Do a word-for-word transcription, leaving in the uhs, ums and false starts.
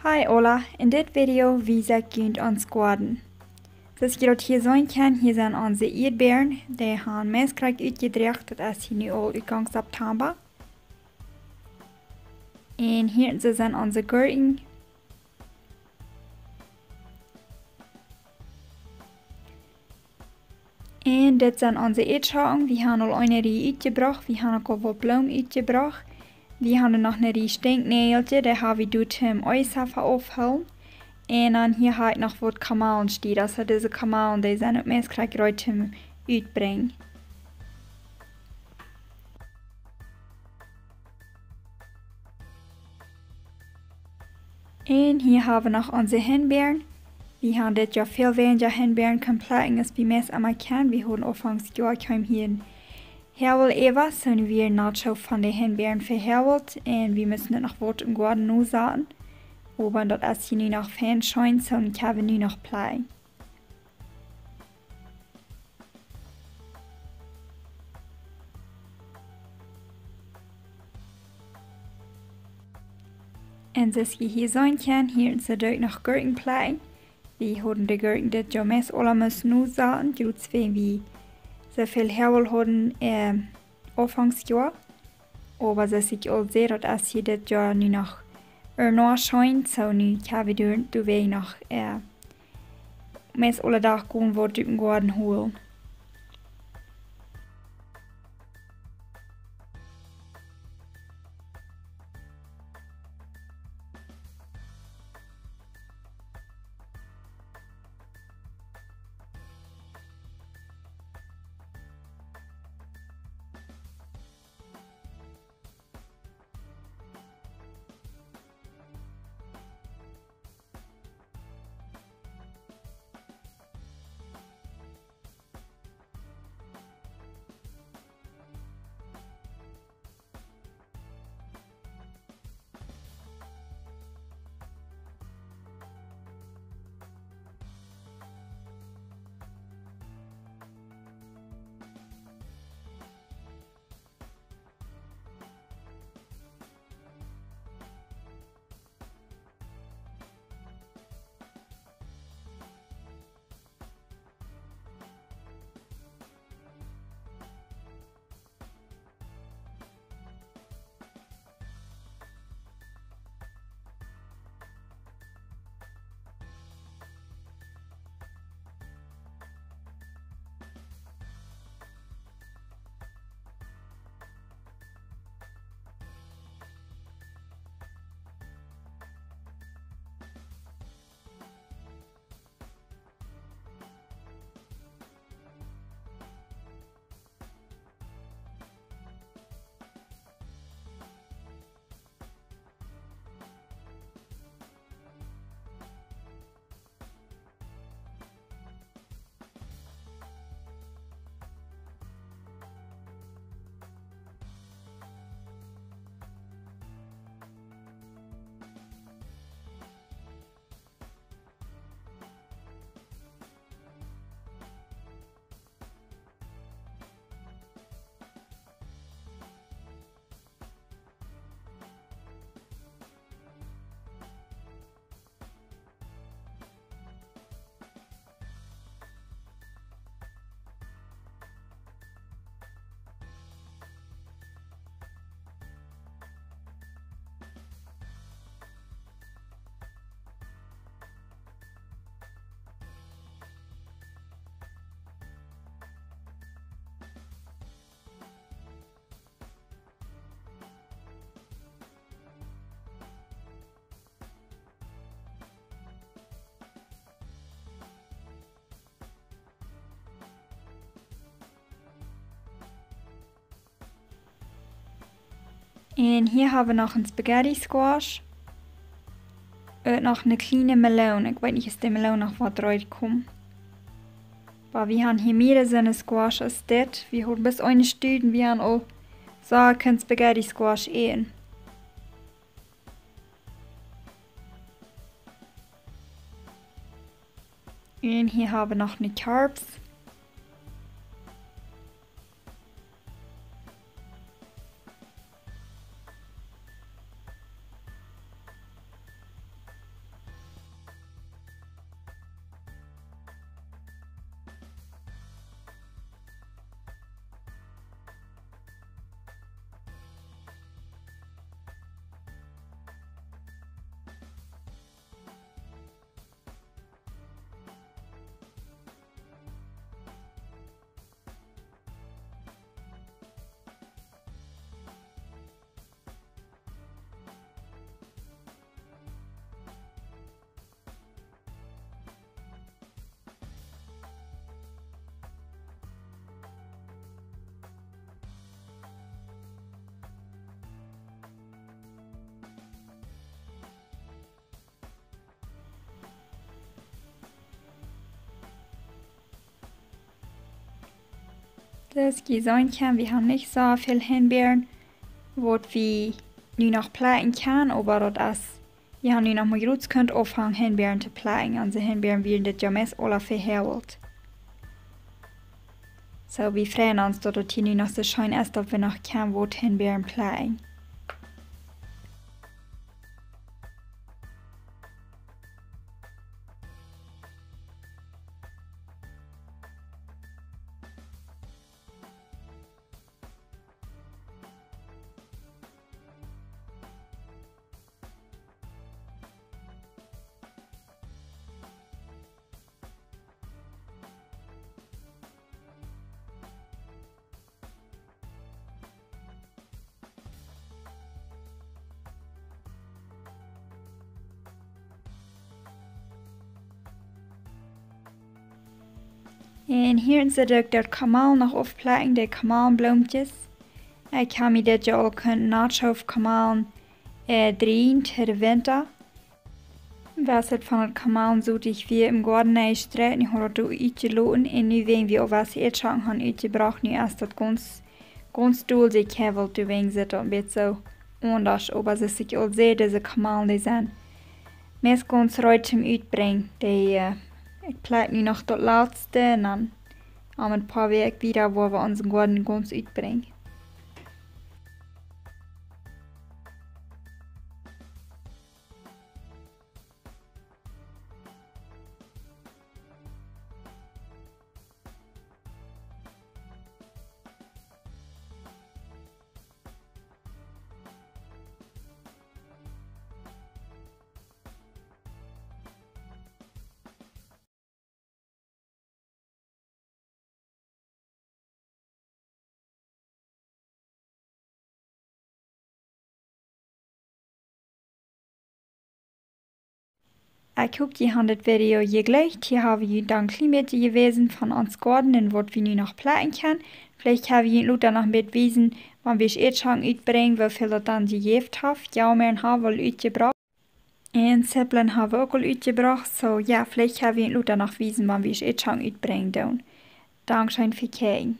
Hi aula, en dit Video wies ekj junt ons Goaden. Soo aus jie daut hia seenen kjennen, hia sent onse Ieedbäaren, dee han meist krakjt utjedroacht, daut es hia nu aul Utgank September. Un hia soo sent onse Gurkjen. Un dit sent onse Eadschocken. Wie han aul eene Rieej utjebrocht. Wie han uk aul waut Bloomen utjebrocht. Wie han noch eene Rieej Stinknäajelkjes. Dee ha wie doa tom Eishafa aufhoolen. Un dan hia ha ekj noch waut Kamellen steit. Aulsoo dise Kamellen, dee sent uk meist krakjt reed tom utbrinjen. Un hia ha wie noch onse Hinbäaren. Wie han dit Joa väl weinja Hinbäaren kunt plekjen aus wie meist emma kjennen. Wie hauden aunfangs Joa kjeem hia een Hoagel äwa, soo nu wia een Deel von de Hinbäaren vehäakjelt un wie musten daut noch waut em Goaden nosaten. Oba daut es hia nu noch fein scheen, soo nu kjenn wie nu noch plekjen. Un soo aus jie hia seenen kjennen, hia sent uk noch Gurkjen plekjen. Wie hauden de Gurkjen dit Joa meist aula must nosaten, jrods wäajen wie soo väl Hoagel hauden, äh, aunfangs Joa. Oba soo aus ekj aul säd, daut es hia dit Joa nu noch ea noch scheen, soo nu kjenn wie doa, doa wie noch, äh, meist aule Dach gonen waut ut dem Goaden holen. Un hia ha wie noch een Spaghetti Squash. Un noch eene kjliene Meloon. Ekj weet nich aus de Meloon noch waut rutkomen. Oba wie han hia mea soone Squash aus dit. Wie hauden bloos eene Städ, wie han aul soo een Spaghetti Squash äten. Un hia ha wie noch eene Kjarps. Soo aus jie seenen kjennen, wie haben nich soo väl Hinbeeren, waut wie nu noch plekjen kjennen, oba daut es, wie haben nu noch mau jrods kunt aunfangen Hinbeeren to plekjen. Onse Hinbeeren wieren dit Joa meist aula vehäwelt. Soo, wie freien ons, daut daut hia nu noch soo scheen es, daut wie noch kjennen waut Hinbeeren plekjen. Un hia sent uk de Kamellen noch aufplekjen, de Kamellenbloomkjes. Ekj hab mie dit Joa aul kunt Nachschoof Kamellen, äh, dreien to de Winta. Wiels et von daut Kamellensot ekj wia em Goaden jestreit, nu haud daut doa utjeloten un nu wäajen wie aul waut Ieedschocken han utjebrocht, nu es daut gaunz, gaunz dol sikj hewelt, doawäajen sitt daut een bät soo aundasch, oba soo aus ekj aul säd, dise Kamellen, dee sent meist gaunz reed toom utbrinjen. Dee, äh, ekj plekj nu noch daut latste un dan aum een poa Wäakj wieda woa wie onsen Goaden gaunz utbrinjen. Ekj hop, jie han dit Video jejlikjt. Hia hab wie junt dan een kjlien bät jewäsen von ons Goaden un waut wie nu noch plekjen kjennen. Veleicht hab wie junt lota noch een bät wiesen, wan wie Ieedschocken utbrinjen, woo väl daut dan jejäft haft. Jaumäaren hab wie aul utjebrocht. Un Zippeln hab wie uk aul utjebrocht. Soo, jo, veleicht hab wie junt lota noch wiesen, wan wie Ieedschocken utbrinjen doonen. Dankscheen fa kjikjen.